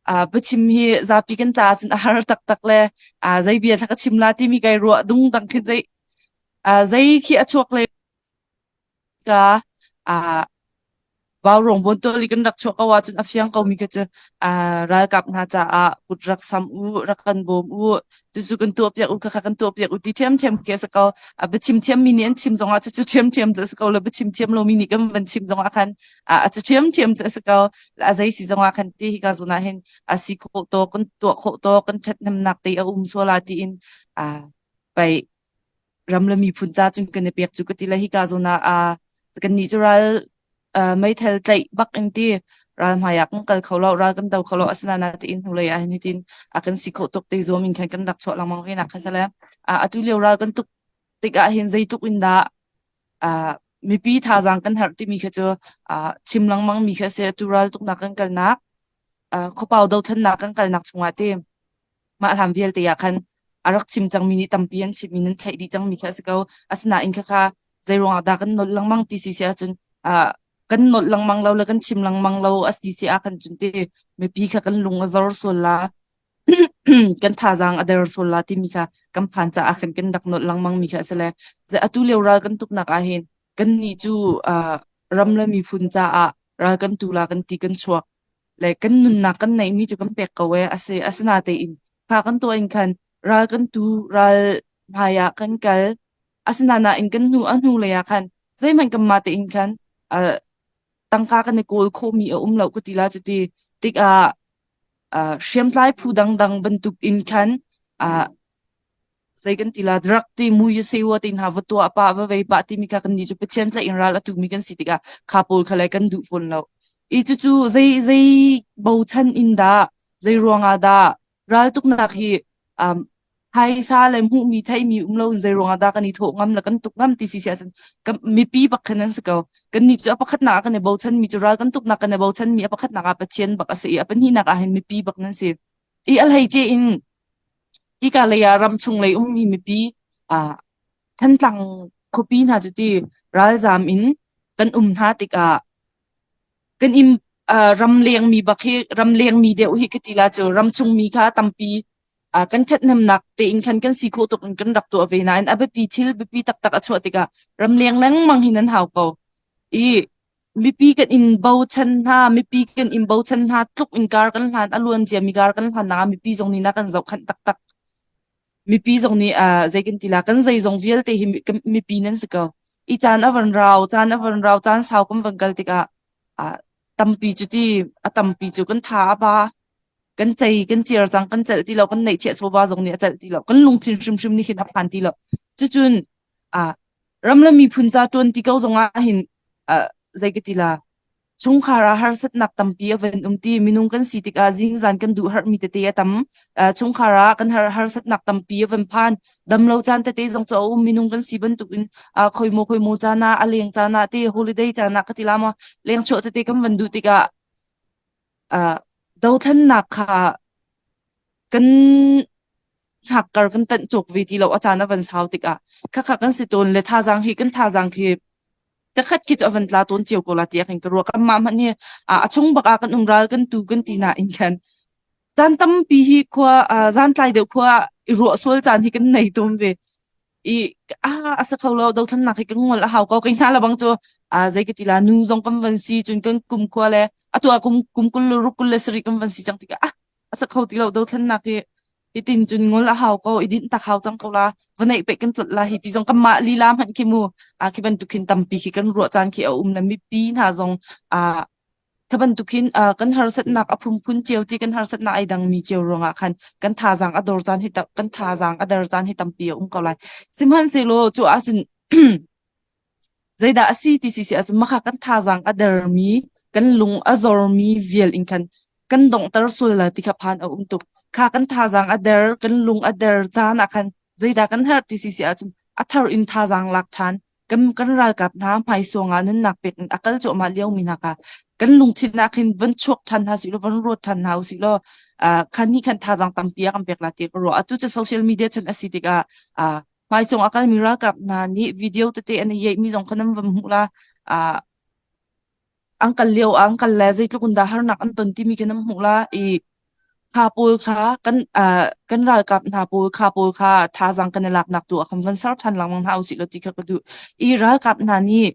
Biachim hi zapi kan caah cun a har taktak le zei bia thla ka chim la timi kai ruah dungdang khin zei zei khi a chuak le ka Vaurawng Bawntual i kan rak chuah ko ahcun a fiang komi kha cu ralkap hna caah kut rak sam u, rak kan bawm u, cucu kan tuahpiak u, khakha kan tuahpiak u ti ṭhiamṭhiam khi a si ko. A biachim thiammi nih an chim zongah cucu ṭhiamṭhiam cu a si ko le biachim thiam lomi nih kan van chim zongah khan a cu ṭhiamṭhiam cu a si ko. A zei si zongah khan ti hika zawn ah hin a si khawh tawk, kan tuah khawh tawk, kan ṭhathnemnak te a um sual ah tiin pei ram le miphun ca cun kan i pek cu ka ti le hika zawn ah kannih cu ral meithal tlaih bak in ti ral hmai ah kan kal kho lo ral kan do kho lo asinain tiin hnulei ah hin hitin a kan si khawh tuk te zuam in khan kan rak chuah lengmang ve nak kha sale atu lio ral kan tuk tikah hin zeitluk in dah mipi thazaang kan herh timi kha cu chim lengmang mi kha si atu ral tuknak kan kalnak khuapau dothlennak kan kalnak chungah ti Mah hlan vialte ah khan a rak chim cangmi nih tampi an chim i nan theih dih cangmi kha a si ko. Asinain khakha zeiruangah dah kan nolh lengmang ti si si ahcun ah kan nolh lengmang lo le kan chim lengmang lo a si si ah khan cun ti mipi kha kan lung a zor sual la kan thazaang a der sual la timi kha kan phan caah khan kan rak nolh lengmang mi kha a si le atu lio ral kan tuknak ah hin kannih cu ah ram le miphun caah ral kan tu la kan ti kan chuak le kan nunnak kan neihmi cu kan pek ko ee a si. Asinatein kha kan tuah in khan ral kan tu, ral hmai ah kan kal. Asinain kan hnu a hnu lei ah khan zeihmanh kanmah tein khan uh, tangka kan i kawl khawhmi a um lo ka ti la cuti tikah uh, hriamtlai phu dangdang bantuk in khan uh, zei kan ti la drug ti mui sewa ti hna va tuah pa va vei pa timi kha kan nih cu Pathian tlaih in ral a tumi kan si tikah kha pawl kha le kan duh fawn lo i cucu zei zei bochan in dah zei ruangah dah ral tuknak hi um, phaisa le hmuhmi theihmi um lo in zei ruangah dah kan i thawh ngam le kan tuk ngam ti si si ahcun kan mipi bak khan an si ko kan nih cu a pakhatnak ah kan i bochan mi cu ral kan tuknak kan i bochan mi a pakhatnak ah Pathian bak a si i a pahnihnak ah hin mipi bak nan si i a hleice in Hika lei ah ramchung lei ummi mipi ah Thantlang khuapi hna cu ti ralzaam in kan um hna tikah kan inn ramlengmi bak hi ramlengmi deuh hi ka ti la cu ramchungmi kha tampi kan ṭhathnemnak tein khan kan si khawh tuk in kan rak tuah ve nain a biapi thil biapi taktak a chuah tikah ramleng lengmang hin an hau ko. I Mipi kan in bochan hna, mipi kan in bochan hna tluk in kar kan hlan, a luan ciami kar kan hlan nak ah mipi zong nih na kan zohkhanh taktak. Mipi zong nih uh, zei kan ti la, kan zeizong vialte hi mipi nan si ko. I caan a van rau, caan a van rau, caan sau kan van kal tikah uh, tampi cu ti, a tampi cu kan tha a ba, kan cei, kan ciar cang, kan celh ti lo, kan neihchiah chawva zong nih a celh ti lo, kan lungthin hrimhrim nih hin a phan ti lo. Cucun uh, ram le miphun ca ṭuan ti ko zongah hin uh, zei ka ti la chungkhar ah harsatnak tampi a van um ti minung kan si tikah zingzan kan duh harmi tete a tam uh, chungkhar ah kan har harsatnak tampi a van phan damlo caan tete zong cu a um minung kan si bantukin uh, khoimo khoimo caan ah a leng caan ah te holiday caan ah ka ti la ma leng chuah tete kan van duh tikah uh, dothlennak kha kan hnakkar kan tanh cawk ve ti lo a caan a van sau tikah khakha kan si tawn le thazaang hi kan thazaang khi cakhat khi cu a van tla tawn cio ko la tiah kan ka ruah kanmah hmanh hi a chung bak ah kan um ral kan tu kan ti na in khan caan tampi hi khua zan tlai deuh khua i ruah sual caan hi kan nei tawn ve i a a sa kho lo dothlannak hi kan ngol a hau ko kai hna labang cu a zei ka ti la nu zong kan van si cun kan kum khua le atu ah kum kum kul le ruk kul le sarih kan van si cang tikah ah a sa kho ti lo dothlannak hi Hitin cun ngol a hau ko, i dinh tak hau cang ko la, vawneih pei kan tlolh la hi ti zong kanmah lila hmanh khi mu, ah khi bantuk khin tampi khi kan ruah caan khi a um le mipi hna zong ah kha bantuk khin kan harsatnak a phunphun cio ti kan harsatnak ai dangmi cio ruangah khan kan thazaang a dor caan hi kan thazaang a der caan hi tampi a um ko lai. Sihmanhsehlaw cu ahcun Zeidah a si ti si si ahcun maka kan thazaang a dermi, kan lung a zormi vial in khan kan donghter sual la ti kha phan a um tuk. Kha kan thazaang a der, kan lung a der caan ah khan zeidah kan herh ti si si ahcun a thar in thazaang lak ṭhan. Kan, kan ralkap hna hmaisuang ah nunnak pek in a kal cuahmah liomi hna kha kan lungthin ah khin van chuak ṭhan hna sih law, van ruat ṭhan hna usih law, uh, khan nih khan thazaang tampi a kan pek la ti ka ruah. Atu cu social media chan a si tikah uh, Hmaisung a kalmi ralkap hna nih video tete an i yeihmi zong kha nan van hmuh la. Uh, an kal lio ah an kal le zeitluk in dah harnak an ton timi khi nan hmuh la i Kha pawl kha kan uh, kan ralkap hna pawl kha pawl kha thazaang kan i laknak tu ah khan van ser ṭhan lengmang hna usih law ti kha ka duh. I ralkap hna nih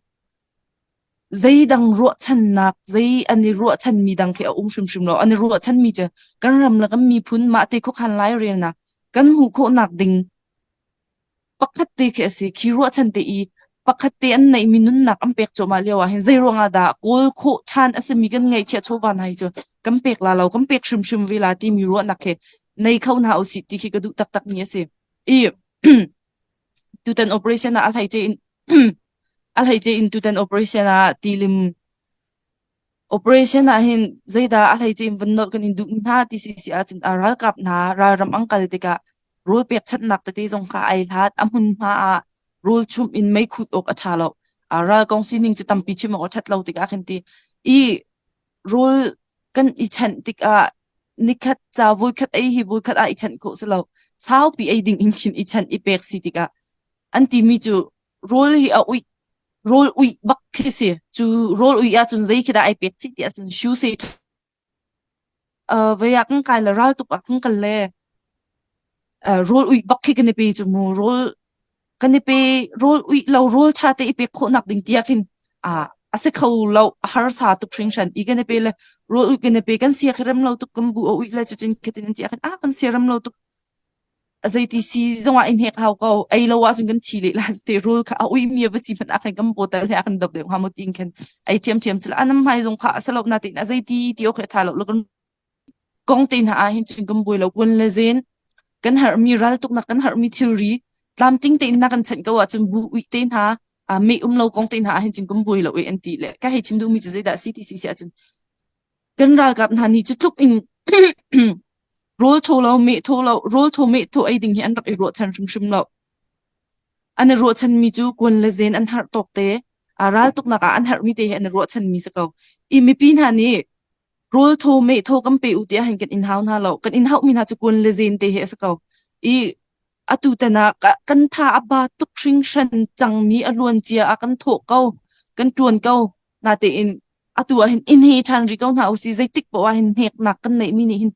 zeidang ruahchannak zei an i ruahchanmi dang khi a um hrimhrim lo. An i ruahchanmi cu kan ram le kan miphun mahte khuakhan lairelnak kan hmuh khawhnak ding Pakhat te khi a si. Khi ruahchan te i pakhat te an neihmi nunnak an pek cuahmah lio ah hin zei ruangah dah kawl khawh ṭhan a simi kan ngeihchiah chawva hna hi cu kan pek la lo, kan pek hrimhrim ve la timi ruahnak khi nei kho hna usih ti khi ka duh taktakmi a si. I tutan operation ah a hleice in a hleice in tutan operation ah tilim Operation ah hin zeidah a hleice in van nolh kan in duh hna ti si si ahcun a ralkap hna ralram an kal tikah rawl pekchanhnak tete zong kha ai hlat. A hmunhma ah rawl chumh in meikhut awk a ṭha lo. A ral kong sining cu tampi chim awk a ṭhat lo tikah khin ti i rawl kan i chanh tikah nikhat ca voikhat ei hi voikhat ah i chanh khawh si lo. Saupi ei ding in khin i chanh i pek si tikah an timi cu rawl hi a uih rawl uih bak khi si. Cu rawl uih ahcun zei khi dah ai pek chih ti ahcun shu se uh, vei ah kan kai le ral tuk ah kan kal le uh, rawl uih bak khi kan i pe cu mu rawl kan i pe rawl uih lo rawl tha te i pek khawh nak ding tiah khin a a si kho lo a harsa tuk hringhran i kan i pe le rawl uih kan i pe kan sia khi rem lo tuk kan bu a uih le cutin khatin an ti ah khin a kan sia rem lo tuk Zeiti si zongah i hnek hau ko. Ei lo ahcun kan thi lehla te rul kha a uimi a va si hmanh ah khan kan bottle he a kan dop deuh hnga maw tiin khan ei ṭhiamṭhiam sila a nam hmai zong kha a si lo natein a zeiti ti awk hi a ṭha lo. Kan kong te hna ah hin cun kan buai lo. Kun le zen kan herhmi raltuknak kan herhmi thilri tlamtling tein na kan chanh ko ahcun bu uih te hna meh um lo kong te hna ah hin cun kan buai lo e an ti le ka hei chim duhmi cu zeidah a si ti si si ahcun Kan ralkap hna nih cu tluk in rawl thaw lo meh thaw lo rawl thaw meh thaw ei ding hi an rak i ruahchan hrimhrim lo. An i ruahchanmi cu kuan le zen an harh tawk te, raltuknak ah an herhmi te hi an i ruahchanmi si ko. I mipi hna nih rawl thaw meh thaw kan pe u tiah hin kan in hau hna lo. Kan in hauhmi hna cu kuan le zen te hi a si ko. I atu tan ah kan tha a ba tuk hringhran cangmi a luan cia ah kan thawh ko, kan ṭuan ko. Natein atu ah hin in he ṭhan rih ko hna usih zeitik paoh ah hin hneknak kan neihmi nih hin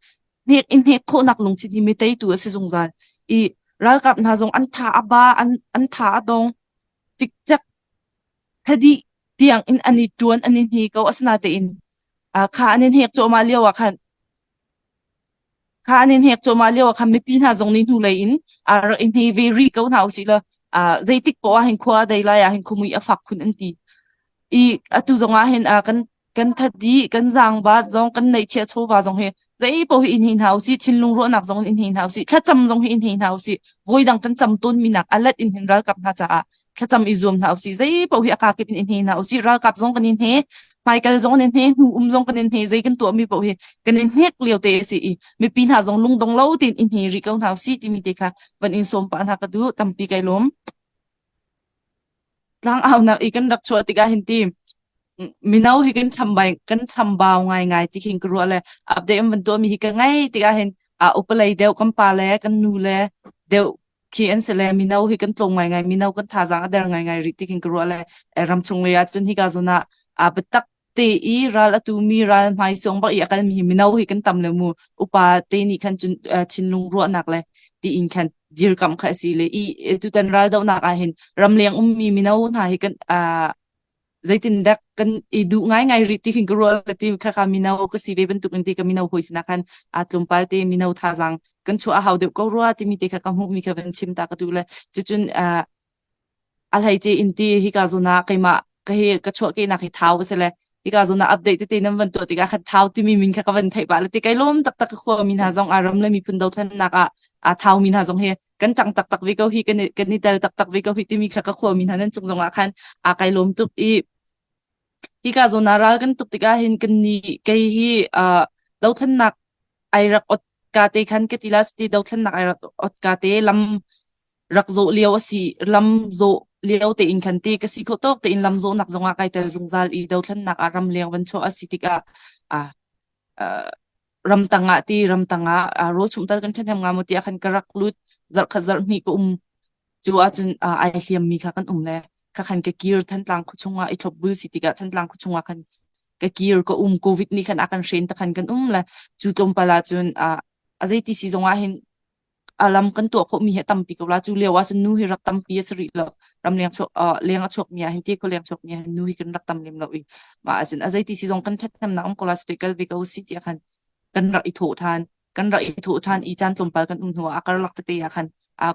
hnek in hnek khawhnak lungthin hi mi teitu a si zungzal i ralkap hna zong an tha a ba an an tha a dong cikcek thadi tiang in an i ṭuan an i hne ko asinatein kha an in hnek cuahmah lio ah khan Kha an in hek cuahmah lio ah khan mipi hna zong nih hnulei in rak i hne ve rih ko hna usih law zeitik poah ah hin khua a dei lai ah hin khuamui a fak khun an ti. I atu zong ah hin kan kan thadi kan zaangba zong kan neihchiah chawva zong hi zei paoh hi in hi hna usih thinlung ruahnak zong in hi hna usih thlacam zong hi in hi hna usih voidang kan cam tawnmi nak a let in hin ralkap hna caah thlacam i zuam hna usih zei paoh hi a kakip in in hne hna usih ralkap zong kan in hne hmaikal zong kan in hne hnu um zong kan in hne zei kan tuahmi paoh hi kan in hnek lio te a si i mipi hna zong lungdong lo tein in hne rih ko hna usih timi te kha van in sawm pah hna ka duh tampi kai lawm tlangaunak i kan rak chuah tikah hin ti mino hi kan chambai kan chambau ngaingai ti khin ka ruah le update an van tuahmi hi ka ngai tikah hin a upalei deuh kan pa le kan nu le deuh khi an si le mino hi kan tlawm ngaingai mino kan thazaang a der ngaingai rih ti khin ka ruah le ramchung lei ah cun hika zawn ah a biatak te i ral a tumi ral hmai suang bak i a kalmi hi mino hi kan tam le mu upa te nih khan cun thinlung ruahnak le tiin khan dirkamh kha a si le i tutan ral dohnak ah hin ramleng ummi mino hna hi kan zeitindah kan i duh ngaingai rih ti khin ka ruah le ti khakha mino ka si ve bantuk in ti ka mino hawi sinah khan aa tlawmpal te mino thazaang kan chuah a hau deuh ko rua timi te kha ka hmuhmi kha van chim ta ka duh le cucun a hleice in ti hika zawn ah keimah ka hi ka chuahkehnak hi thau a si le hika zawn ah update tete nan van tuah tikah khan thau timi min kha ka van theih pah le ti kai lawm taktak ka khua mi hna zong a ram le miphun dothlennak ah aa thau mi hna zong hi kan ṭang taktak ve ko hi kan i, kan i tel taktak ve ko hi timi kha ka khuami hna nan cung zongah khan aa kai lawm tuk i hika zawn ah ral kan tuk tikah hin kan ni kei hi uh, dothlennak ai rak ot ka te khan ka ti la ti dothlennak ai rak ot ka te lam rak zawh lio a si lam zawh lio te in khan te ka si kho tawk te in lam zawhnak zongah kai tel zungzal i dothlennak ah ram leng van chuah a si tikah ah uh, ramtang ah ti ramtang ah rawl chumh tal kan ṭhahnem nga maw tiah khan ka rak lut zarhkhat zarhhnih ka um cu ahcun ai hliam mi kha kan um le kha khan ka kir Thantlang khua chungah i thlopbul si tikah Thantlang khua chungah khan ka kir ka um covid nih khan a kan hren ta khan kan um le cu tlawmpal ahcun. A zeiti si zong ah hin a lam kan tuah khawhmi hi a tampi ko la. Cu lio ah cun nu hi rak tampi a si rih lo. Ramleng chuak uh, leng a chuakmi ah hin ti khualeng chuakmi ah hin nu hi kan rak tam lem lo i mah ahcun a zeiti si zong kan ṭhathnemnak um ko la sutui kal ve ko si tiah khan kan rak i thawh ṭhan. Kan rak i thawh ṭhan i caan tlawmpal kan um hnu ah a karlak tete ah khan a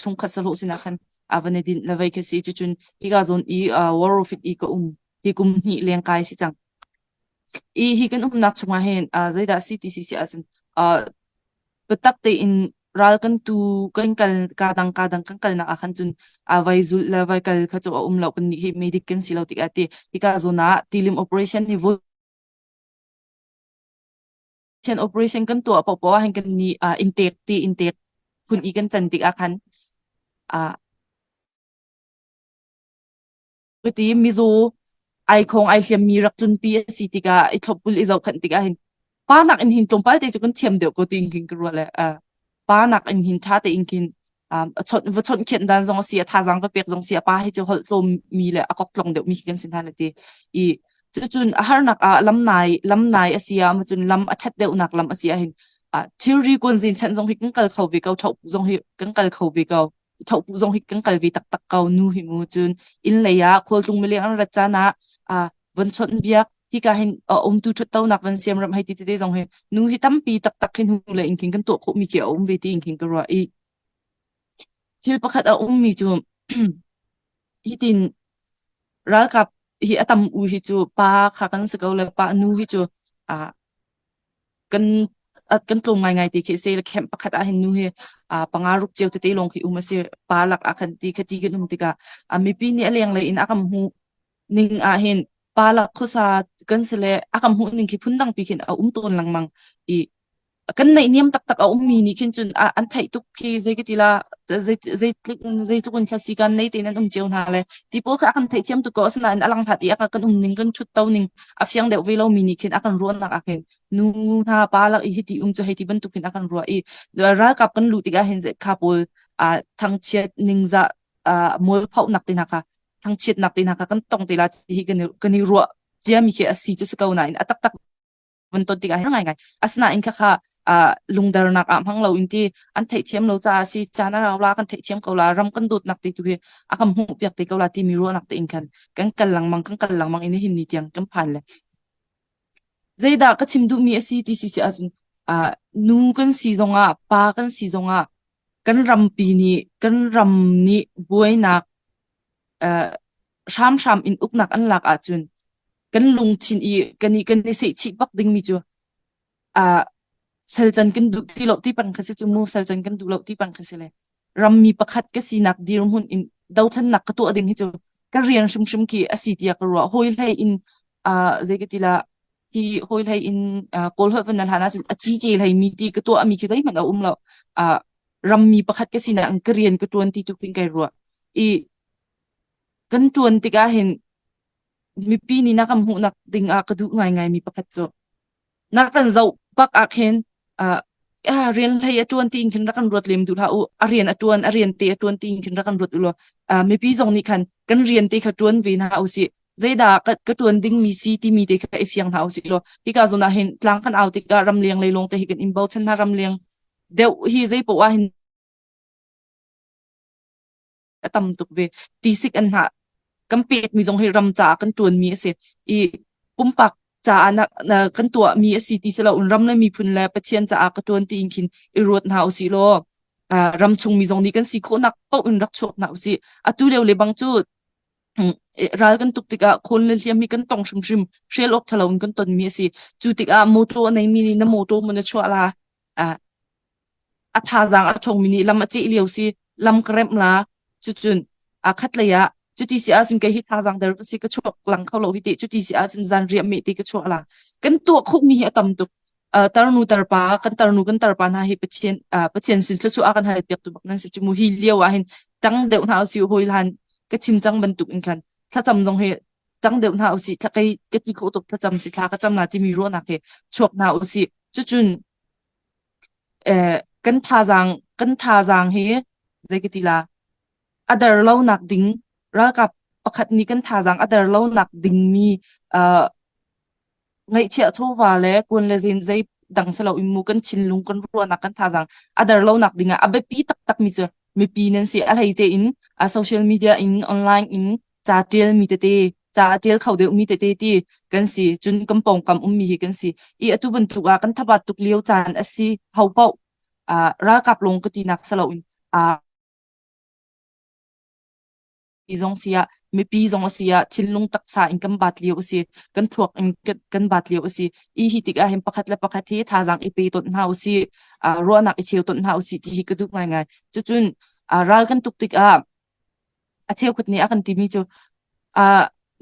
chungkhat sahlawh sinah khan a van i dinh le vei khi si. Cucun hika zawn i war rofit i ka um hi kum hnih leng kai si cang. I hi kan umnak chungah hin zeidah si ti si si ahcun biatak tein ral kan tu kan kal ka dang ka dang kan kalnak ah khan cun a vai zulh le vai kal kha cu a um lo kan nih hi medic kan si lo tikah ti hika zawn ah tilim operation hi voi operation kan tuah paohpaoh ah hin kan nih inntek ti inntek phun i kan can tikah khan Cuti mizaw ai khong ai hliammi rak tlunpi a si tikah i thlopbul i zohkhenh tikah hin pa nakin hin tlawmpal te cu kan thiam deuh ko tiin khin ka ruah le uh, pa nakin hin ṭha tein khin um, a chawnh va chawnh khianh dan zong a si a thazaang va pek zong si a pa hi cu holh tlawm mi le a kok tlong deuh mi khi kan si hna le ti i cucun a harnak ah lam nai lam nai a si ah cun lam a ṭhat deuhnak lam a si ah hin uh, thilri kuanzin chanh zong hi kan kal kho ve ko ṭhoh zong hi kan kal kho ve ko Thopu zong hi kan kal ve taktak ko nu hi mu cun inn lei ah khualtlung mileng an rat caan ah ah von chawnh biak hika hin a umtu ṭhuttonak van siam ram hei ti tete zong hi nu hi tampi taktak hin hu le in khin kan tuah khawh mi khi a um ve ti in khin ka ruah i thil pakhat a um mi cu hitin ralkap hi a tam u hi cu pa kha kan si ko le pa nu hi cu ah kan kan tlawm ngaingai ti khi a si. Camp pakhat ah hin nu hi panga ruk cio tete lawng khi um a si. Pa lak ah khan ti khati kan um tikah mipi nih a lenglei in a kan hmuh ning ah hin pa lak khuasa kan si le a kan hmuh ning khi phundang pi khin a um tawn lengmang i kan naihniam taktak a ummi nih khin cun an theih tuk khi zei ka ti la zeitluk zeitluk in thlasi kan nei tein an um cio hna le ti pawl kha a kan theihthiam tuk ko asinain a langhlat i a kan um ning kan ṭhut to ning a fiang deuh ve lomi nih khin a kan ruahnak ah khin nu hna pa lak i hiti um cu hei ti bantuk hin a kan ruah i ralkap kan luh tikah hin kha pawl thangchiat ningzah mualphonak te hna kha thangchiatnak te hna kha kan tong te la ti hi kan kan i ruah ciami khi a si cu si ko nain a taktak van ton tikah hin ngaingai asinain khakha lungdernak ah hmang lo in ti an theihthiam lo caah si caan a rau la kan theihthiam ko la ram kan dawtnak te tu hi a kan hmuh piak te ko la timi ruahnak te in khan kan kal lengmang kan kal lengmang in hin ni tiang kan phan le zeidah ka chim duhmi a si ti si si ahcun nu kan si zongah pa kan si zongah kan rampi nih kan ram nih buainak hramhram in uknak an lak ahcun kan lungthin i kan i kan i sehchih bak dingmi cu uh, salcan kan duh ti lo ti pang kha si cu mu salcan kan duh lo ti pang kha si le rammi pakhat ka sinak dirhmun in dothlennak ka tuah ding hi cu ka rian hrimhrim khi a si tiah ka ruah hawi hlei in uh, zei ka ti la hi hawi hlei in uh, kawl holh van nan hlan ahcun a ci ce hlei mi ti ka tuah mi khi zeihmanh a um lo uh, rammi pakhat ka sinak in ka rian ka tuan ti tu khin kai ruah i kan tuan tikah hin mipi nih na kan hmuhnak ding ah ka duh ngaingai mi pakhat cu na kan zoh bak ah khin uh, ah rian hlei a tuan tiin khin rak kan ruat lem duh hlah u a rian a tuan a rian te a tuan tiin khin rak kan ruat u law uh, mipi zong nih khan kan rian te kha tuan ve hna u sih zeidah ka, ka tuan ding mi si timi te kha i fiang hna u sih law hika zawn ah hin tlang kan au tikah ramleng lei lawng te hi kan in bochan hna ramleng deuh hi zei poah ah hin a tam tuk ve. Tisik an hnah kan pekmi zong hi ram caah kan ṭuanmi a si i pumpak caah na, na kan tuahmi a si ti si loin ram le miphun le Pathian caah ka ṭuan tiin khin i ruat hna usih law uh, ram chungmi zong nih kan si khawhnak paoh in rak chuak hna usih. Atu lio le bang cu ral kan tuk tikah khawn le hliam hi kan tong hrimhrim hrial awk ṭhalo in kan tonmi a si. Cu tikah motor a neimi nih na motor mun a chuah la uh, A thazaang a ṭhawngmi nih lam a ceh lio si, lam ka remh la. Cucun aa khatlei ah cuti si ahcun kei hi thazaang der ka si, ka chuak lang kho lo hi teh cuti si ahcun zanriah meh te ka chuah la. Kan tuah khawhmi hi a tam tuk. Uh, tarnu tarpa, kan tarnu kan tarpa hna hi Pathian uh, Pathian sin thluachuah a kan hal piak tu bak nan si cu mu hi lio ah hin tang deuh hna usih hawi hlan ka chim cang bantuk in khan thlacam zong hi tang deuh hna usih thla kei ka ti khawh tuk thlacam si thla ka cam la timi ruahnak he chuak hna usih cucun Eh, kan thazaang kan thazaang hi zei ka ti la a der lonak ding ralkap pakhat nih kan thazaang a der lonak dingmi uh, ngaihchiah chawva le kun le zin zei dang si loin mu kan thinlung kan ruahnak kan thazaang a der lonak dingah a biapi taktak mi cu mipi nan si. A hleice in a social media in online in ca ṭial mi tete ca a ṭial kho deuh mi tete ti kan si. Cun kan pawngkam ummi hi kan si. I atu bantuk ah kan thabat tuk lio caan a si. Ho paoh ralkap lawng ka tinak si loin zong si ah mipi zong a si ah thinlung taksa in kan bat lio a si kan thluak in kan bat lio a si i hi tikah hin pakhat le pakhat hi thazaang i pe ton hna usih ruahnak i cheu ton hna usih ti hi ka duh ngaingai. Cucun ral kan tuk tikah a cheukhat nih a kan timi cu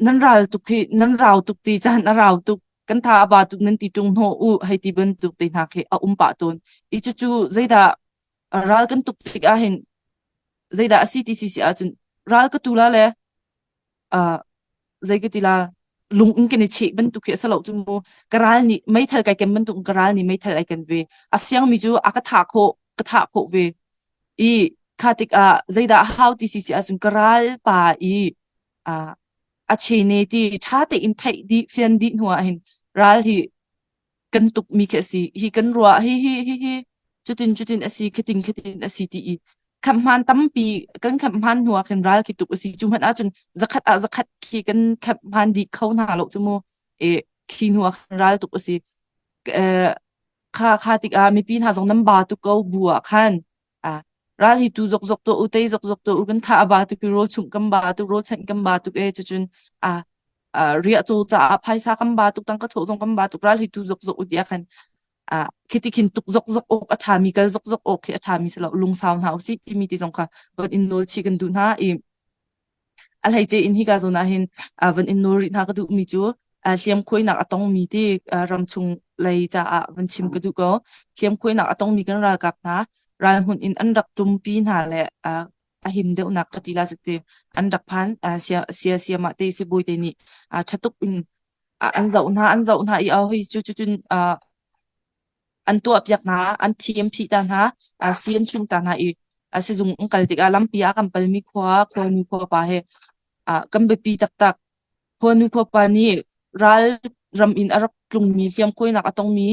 nan ral tuk hi nan rau tuk ti caan a rau tuk kan tha a ba tuk nan ti ṭung hnawh u hei ti bantuk te hna khi a um pah tawn i cucu zeidah ral kan tuk tikah hin zeidah a si ti si si ahcun ral ka tu la le zei ka ti la lung in kan i cheh bantuk khi a si lo cu mu. Ka ral nih meithal kai ken bantuk in ka ral nih meithal ai ken ve. A fiangmi cu a ka thah khawh ka thah khawh ve. I kha tikah zeidah a hau ti si si ahcun ka ral pa i a chene ti ṭha tein theih dih fian dih hnu ah hin ral hi kan tukmi khi a si. Hi kan ruah hi hi hi hi cutin cutin a si khitin khitin a si ti i khamhman tampi kan khamhman hnu ah khin ral khi tuk a si. Cu hmanh ahcun zakhat ah zakhat khi kan khamhman dih kho hna lo cu mu. E khi hnu ah khan ral tuk a si. Kha kha tikah mipi hna zong nan ba tuk ko bu ah khan ral hi tu zokzok tuah u tei zokzok tuah u kan tha a ba tuk i rawl chumh kan ba tuk rawl chanh kan ba tuk e cucun riah caw caah phaisa kan ba tuk tangka thawh zong kan ba tuk ral hi tu zokzok u tiah khan khiti khin tuk zokzok awk a ṭhami kal zokzok awk khi a ṭhami si lo lungsau hna usih timi ti zong kha van in nawl chih kan duh hna i A hleice in hika zawn ah hin van in nawl rih hna ka duhmi cu hliamkhuainak a tongmi ti ramchung lei caah van chim ka duh ko. Hliamkhuainak a tongmi kan ralkap hna ralhmun in an rak ṭumpi hna le a him deuhnak ka ti la cu ti an rak phan sia sia siamah te sibawi te nih ṭha tuk in an zoh hna an zoh hna i hoi cu cun an tuahpiak hna, an thi an phih ta hna, si an chumh ta hna i sizung an kal tikah lampi ah kan palmi khua, khuanu khuapa he kan biapi taktak. Khuanu khuapa nih ral ram in a rak tlungmi hliamkhuainak a tongmi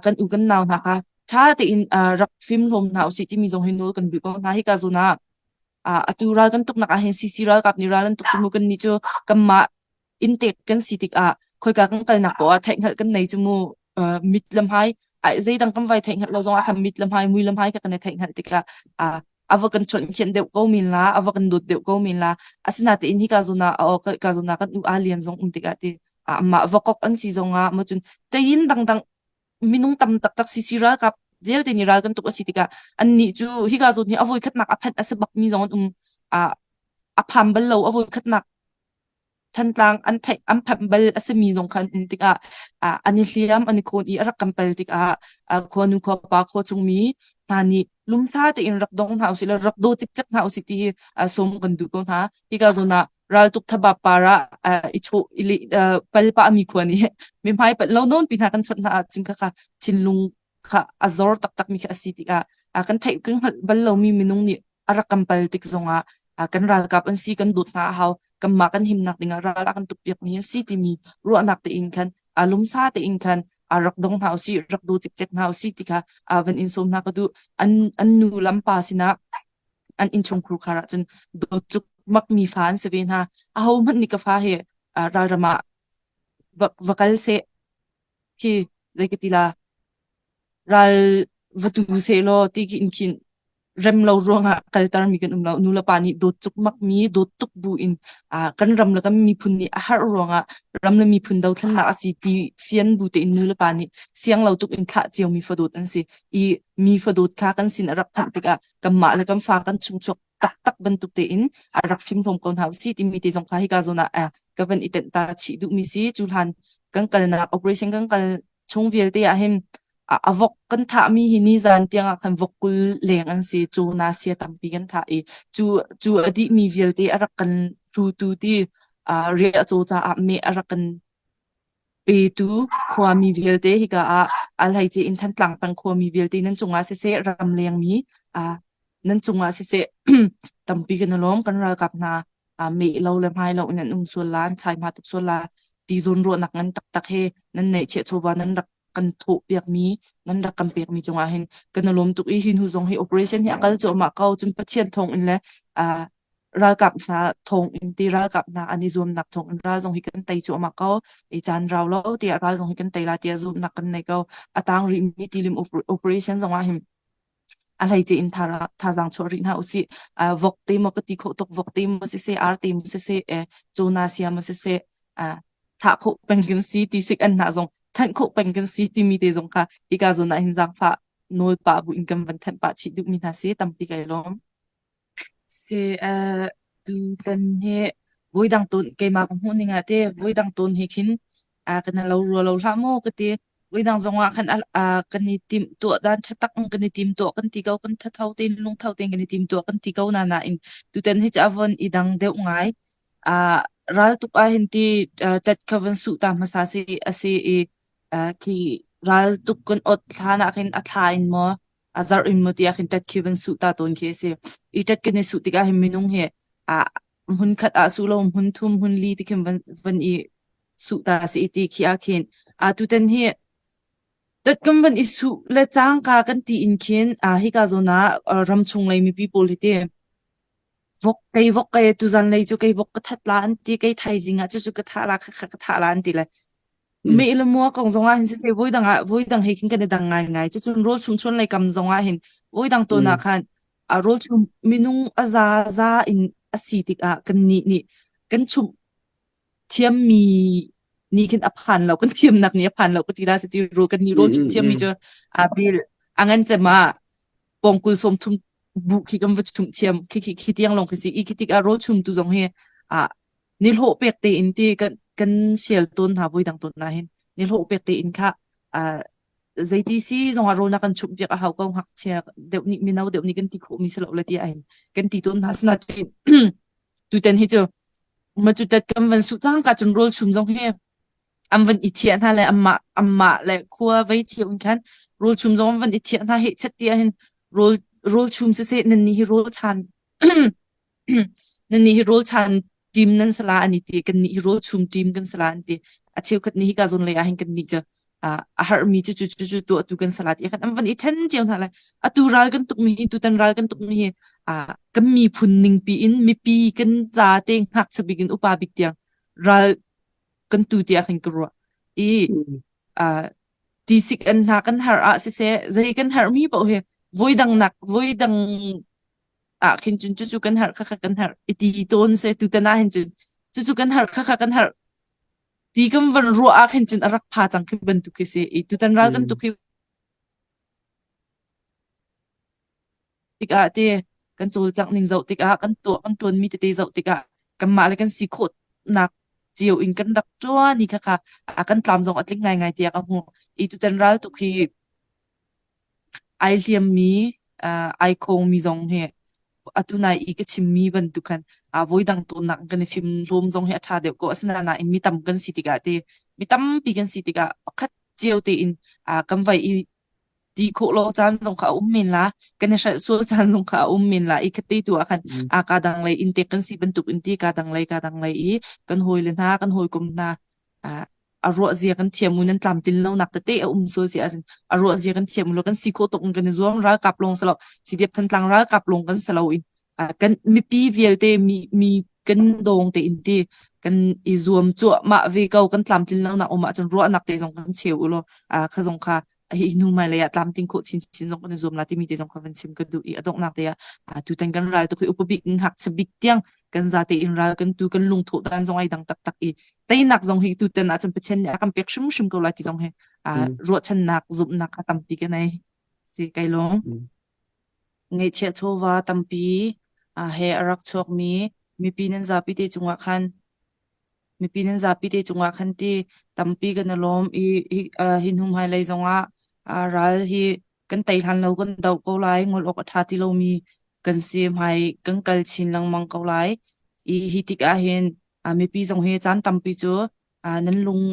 kan u kan nau hna kha ṭha tein rak fimhlawm hna usih timi zong hi nawl kan duh ko hna. Hika zawn ah atu ral kan tuknak ah hin CC ralkap nih ral an tuk cu mu kannih cu kanmah inntek kan si tikah khoika kan kalnak poah ah theihhngalh kan nei cu mu mit le hmai zeidang kan vai theihhngalh lo zongah khan mit le hmai mui le hmai kha kan i theihhngalh tikah a va kan chawnh khianh deuh ko men la a va kan dawt deuh ko men la. Asinain hika zawn ah ka zawn ah kan u a lian zong um tikah ti amah vakok an si zongah ma cun tein dangdang minung tam taktak CC ralkap vialte nih ral kan tuk a si tikah annih cu hika zawn hi a voi khatnak a phanh a si bakmi zong an um a pham bal lo a voi khatnak Thantlang an theih an phanh bal a simi zong kha an um tikah an i hliam an i khawn i a rak kan pal tikah khuanu khuapa khua chungmi hna nih lumsa tein rak dong hna usih law rak daw cikcek hna usih ti hi sawm kan duh ko hna. Hika zawn ah raltuk thabap par ah i chawh i pal pah mi khua nih mi hmai panh lo nawn pi hna kan chawnh hna ahcun khakha thinlung kha a zor taktak mi kha a si tikah kan theih kan hngalh bal lomi minung nih a rak kan pal tik zongah kan ralkap an si kan dawt hna a hau kanmah kan himnak dingah ral a kan tukpiak mi an si timi ruahnak tein khan lumsa tein khan rak dong hna usih rak daw cikcek hna usih ti kha van in sawm hna ka duh. An an nu lampa sinah an innchungkhur khar ahcun dawt cuk mak mi fa an si ve hna. Aho hmanh nih ka fa hi ralram ah va kal seh khi zei ka ti la ral va tu sehlaw ti khi in khin rem lo ruangah kaltermi kan um lo. Nu le pa nih dawt cukmak mi dawt tuk bu in kan ram le kan miphun nih a harh ruangah ram le miphun dothlennak a si ti fian bu tein nu le pa nih siang lo tuk in thlah cio mi fadawt an si. I mi fadawt kha kan sin a rak phanh tikah kanmah le kan fa kan chungchuak taktak bantuk tein a rak fimhlawm ko hna usih timi te zong kha hika zawn ah ka van i tenh ta chih duhmi si. Cu hlan kan kalnak operation kan kal chung vialte ah hin a vok kan thahmi hi nizan tiang ah khan vok 20 leng an si. Cu na sia tampi kan thah i cu cu a dihmi vialte a rak kan hrutu ti riah caw caah meh a rak kan petu khuami vialte hika ah a hleice in Thantlang peng khuami vialte nan cungah siseh ramleng mi nan cungah siseh tampi kan i lawm. Kan ralkap hna meh lo le hmai lo in an um sual la an chai hma tuk sual la ti zawn ruahnak ngan taktak he nan neihchiah chawva nan rak. kan thawh piakmi nan rak kan pekmi cungah hin kan i lawm tuk i hi hnu zong hi operation hi a kal cuahmah ko. Cun Pathian thawng in le ralkap hna thawng in ti ralkap hna an i zuamnak thawng in ral zong hi kan tei cuahmah ko. I caan rau lo tiah ral zong hi kan tei la tiah zumhnak kan nei ko. A tang rihmi tilim operation zong ah hin a hleice in thazaang chuah rih hna usih. Vok te maw ka ti khawh tuk, vok te maw siseh, ar te maw siseh, cawna sia maw siseh, thah khawh peng kan si ti sik an hna zong thanh khawh peng kan si timi te zong kha hika zawn ah hin zaangfah nawl pah bu in kan van thanh pah chih duhmi hna si tampi kai lawm. Si tutan hi voidang tawn keimah ka hmuh ning ah te voidang tawn hi khin kan lo rua lo hlah maw ka ti. Voidang zong ah khan kan i timh tuah dan ṭha tak in kan i tim tuah kan ti ko kan thatho tein lungtho tein kan i tim tuah kan ti ko na nain tutan hi cu a von i dang deuh ngai. Raltuk ah hin ti ṭat kha van suh ta hmasa si a si i khi raltuk kan ot hlan ah khin a thla in maw a zarh in maw tiah khin ṭat khi van suh ta tawn khi a si. I ṭat kan i suh tikah hin minung hi hmun khat ah suh lo hmun thum hmun li ti khin van van i suh ta si i ti khi ah khin tutan hi tat kan van i suh le cangka kan ti in khin hika zawn ah ramchung lei mipi pawl hi ti vok kei vok kei tuzan lei cu kei vok ka that la an ti kei thaizing ah cucu ka thah la kha ka thah la an ti le Me le mua kong zong ah hin siseh voidang ah voidang he khin kan i dang ngaingai. Cucun rawl chum chuan lei kam zong ah hin voidang tawn ah khan a rawl chum minung a za za in a si tikah kan nih nih kan chumh thiammi nih khin a phan lo kan thiamnak nih a phan lo ka ti la si ti ro kan nih rawl chumh thiammi cu a bil a ngan cem ah pongkul 30 bu khi kan va chumh thiam khi khi khi tiang lawng khi si i khi tikah rawl chum tu zong hi a nihlawh pek tein ti kan kan fial tawn hna voidang tawn na hin nihlawh pek tein kha zeiti si zongah rawl na kan chumh piak a hau ko ngakchia deuh nih mino deuh nih kan ti khawh mi si lo le ti ahin kan ti tawn hna sinain tutan hi cu ma cu tat kan van su cang ka cun rawl chum zong hi an van i thiah hna le anmah anmah le khua vei cio in khan rawl chum zong an van i thiah hna heh chet ti ahhin rawl rawl chum siseh nan nih hi rawl chan Nannih hi rawlchan team nan si la an i ti. Kannih hi rawlchum team kan si la an ti. A cheukhat nih hika zawn lei ah hin kannih cu a harmi cu cu cu cu tuahtu kan si la ti khan an van i ṭhen cio hna lai. Atu ral kan tukmi hi tutan ral kan tukmi hi kan miphun ningpi in mipi kan zate ngakchia bik in upa bik tiang ral kan tu tiah khin ka ruah. I tisik an hna kan har ah siseh zei kan harmi paoh hi voidang nak voidang ah khin cun cucu kan harh khakha kan harh i ti tawn se tutan ah hin cun cucu kan harh khakha kan harh ti kan van ruah ah khin cun a rak pha cang khi bantuk khi si i tutan ral kan tuk hi tikah te kan cawlcangh ning zoh tikah kan tuah kan tuan mi tete zoh tikah kanmah le kan si khawh nak cio in kan rak tuan i khakha a kan tlam zong a tling ngaingai tiah ka hmu i tutan ral tuk hi Ai hliammi, ai khawngmi zong hi atu nai i ka chimmi bantuk khan voidang tawnnak kan i fimhlawm zong hi a ṭha deuh ko. Asinain mi tam kan si tikah te mi tampi kan si tikah pakhat cio tein kan vai i ti khawh lo caan zong kha a um men la, kan i hrelh sual caan zong kha a um men la i khate tu ah khan kaa dang lei in tek kan si bantuk in ti kaa dang lei kaa dang lei i kan hawile hna kan hawikom hna a ruah zia kan thiam u nan tlamtlin lonak tete a um sual si ahcun a ruah zia kan thiam u lo kan si khawh tuk in kan i zuam ralkap lawng si lo CDF Thantlang ralkap lawng kan si lo in kan mipi vialte mi mi kan dawng te in ti kan i zuam cuahmah ve ko kan tlamtlin lonak um ahcun ruahnak te zong kan cheu u law kha zong kha hi hnu mai lei ah tlamtling khawh chinchin zong kan i zuam la timi te zong kha van chim ka duh i a donghnak te ah tutan kan ral tu khi upa bik ngakchia bik tiang kan zate in ral kan tu kan lungthawh dan zong ai dang taktak i teinak zong hi tutan ah cun Pathian nih a kan pek hrimhrim ko lai ti zong hi ruahchannak zumhnak kha tampi ka nei si kai lung ngeihchiah chawva tampi he a rak chuakmi mipi nan zapi te cungah khan Mipi nan zapi te cungah khan ti tampi kan i lawm i hi, uh, hi hnu hmailei zongah uh, ral hi kan tei hlan lo kan doh ko lai ngol awk a ṭha ti lomi kan si hmai kan kal chin lengmang ko lai i hi tikah hin uh, mipi zong hi caan tampi cu uh, nan lung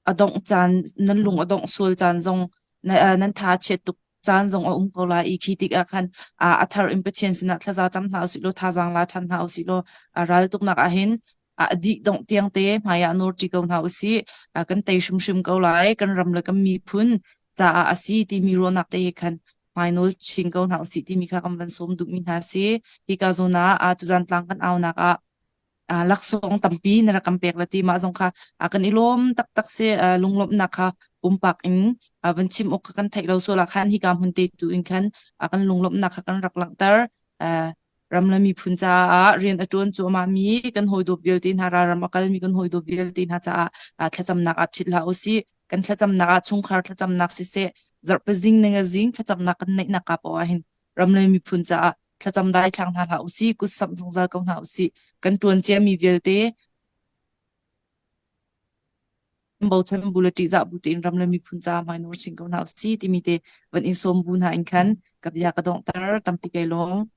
a dongh caan nan lung a dongh sual caan zong na, uh, nan tha a chiat tuk caan zong a um ko lai i khi tikah khan a thar in Pathian sinah thlaza cam hna usih law thazaang la ṭhan hna usih law ral tuknak ah hin A dih dongh tiang te hmai ah nawr ṭi ko hna usih. Kan tei hrimhrim ko lai. Kan ram le kan miphun caah a si timi ruahnak te he khan hmainawl chin ko hna usih timi kha kan van sawm duhmi hna si. Hika zawn ah tuzan tlang kan aunak ah laksawng tampi na rak kan pek le ti mah zong kha kan i lawm taktak si lunglawmhnak kha pumpak in van chim awk kha kan theih lo sual ah khan hika hmun te tu in khan kan lunglawmhnak kha kan rak langhter. Ram le miphun caah rian a ṭuan cuahmah mi kan hawidawt vialte hna ralram a kalmi kan hawidawt vialte hna caah thlacamnak ah philh hlah usih. Kan thlacamnak ah chungkhar thlacamnak siseh, zarhpazing ninga zing thlacamnak kan neihnak ka poah hin ram le miphun caah thlacam daithlang hna hlah usih, kut samh zungzal ko hna usih. Kan ṭuan ciami vialte bochan bu le ṭihzah bu tein ram le miphun caah hmai nawr chin ko hna usih timi te van in sawm bu hna in khan ka bia ka donghter tampi kai lawm.